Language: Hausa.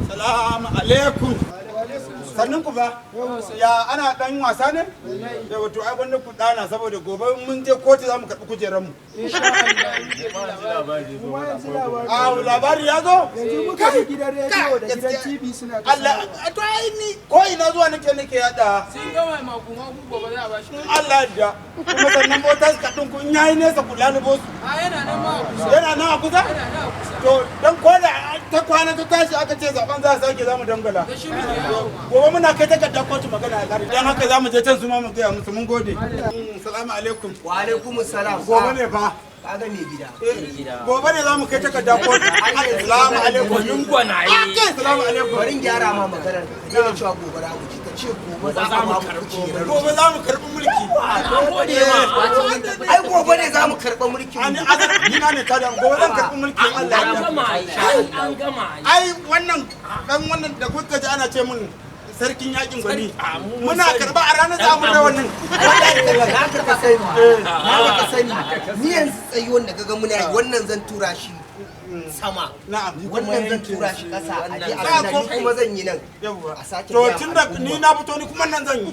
Salamu alaikum. Sannin ku ba. Ya ana dan wasa ne? Yawa, to ai gwanda ku dana, saboda gobe mun je kotu za mu karɓi kujerar mu. A labari ya zo? Yanzu muka ji gidan rediyo da gidan Gaskiya. TV suna ta Allah, to ai ni ko ina zuwa nake yada. Sun gama magu magu, gobe za a bashi. In Allah ya, kuma sannan motar ka din kun yayi nesa, ku lalubo su. A yana nan ma a kusa. Yana nan a kusa? Yana nan a kusa. To dan ko da ta kwana ta tashi aka ce zaben za a sake, za mu dangala. Da shi muke yawo ma. Gobe muna kai takardar kotu, magana a kare. Dan haka za mu je can su ma mu gaya musu. Mun gode. Salamu alaikum. Wa alaikum salam. Gobe ne fa. Kaga mai gida. Gobe ne za mu kai takarda kotu. Salamu alaikum. Gwanin gwanaye. Ake, salamu alaikum. Bari in gyara ma maganar ka. Ka daina cewa gobe za mu ci, ka ce gobe za a ba mu kujerar. Gobe za mu karɓi mulki. An gode ma. Ai gobe ne za mu karɓa mulkin Ani mu. azar ni na ne tada, gobe zan karɓi mulki, Allah An ya. gama ai, an gama ai. Ai wannan dan wannan da kuka ji ana ce mun sarkin yakin gwani. A mu mun Muna sani. karɓa a ranar za mu da wannan. Na ka sani. Na ka sani. Ni yanzu tsayuwan da kaga muna yi, wannan zan tura shi sama. Wannan zan tura shi ƙasa. A je a Za ni kuma zan yi nan. Yawwa. A sake To gaya tun da al'umma. ni na fito, ni kuma nan zan yi.